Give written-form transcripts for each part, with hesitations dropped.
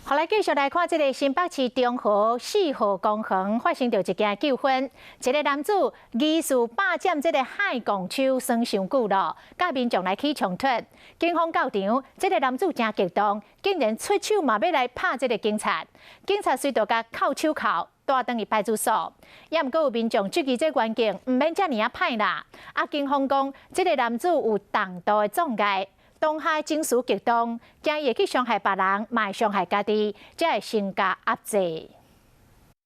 好，來繼續來看這个新北市中和四號公園發生著一件糾紛，一个男子疑似霸佔這个海港丘耍傷久囉，佮民眾來起衝突。警方到場，這个男子誠激動，竟然出手嘛欲來拍這个警察。警察隨著共銬手銬，帶轉去派出所。也毋過有民眾質疑這環境毋免遮爾仔歹啦。啊，警方講這个男子有重度的障礙。當下情緒激動，驚伊會去傷害別人，嘛會傷害家己，才會先共壓制。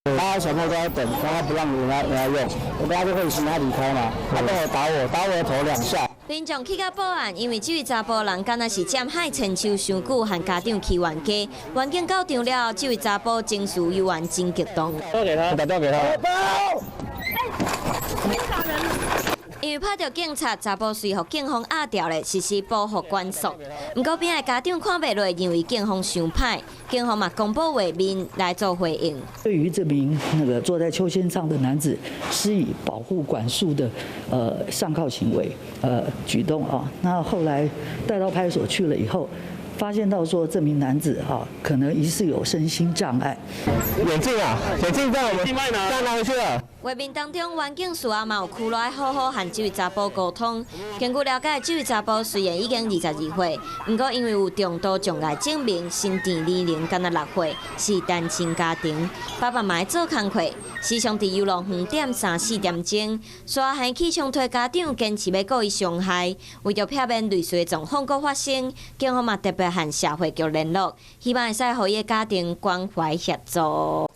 大家小朋友都在等，他不讓人家用，我等下就會請他離開嘛。他幫我打我，打我的頭兩下。民眾去共報案，因為這位查埔人敢若是佔海千秋傷久，和家長起冤家。員警到場了後，這位查埔情緒猶原真激動。打給他，打電話給他。因為拍著警察，查埔隨予警方壓牢咧，實施報復管束。毋過邊仔家長看袂落，認為警方傷歹，警方嘛公布畫面來做回應。對於這名那個坐在秋千上的男子，施以保護管束的上銬行為舉動啊，那後來帶到派出所去了以後，發現到說這名男子哈可能疑似有身心障礙。眼鏡啊，眼鏡在我們在哪裡去了？畫面當中，員警事後嘛有拘來好好和這位查埔溝通。根據了解，這位查埔雖然已經22歲，毋過因為有重度障礙證明，身智年齡敢若6歲，是單親家庭，爸爸媽媽做工課，時常佇遊樂園踮三四點鐘，煞還起衝突，家長堅持欲告伊傷害，為著避免類似的狀況閣發生，警方嘛特別和社會局聯絡，希望會使予伊的家庭關懷協助。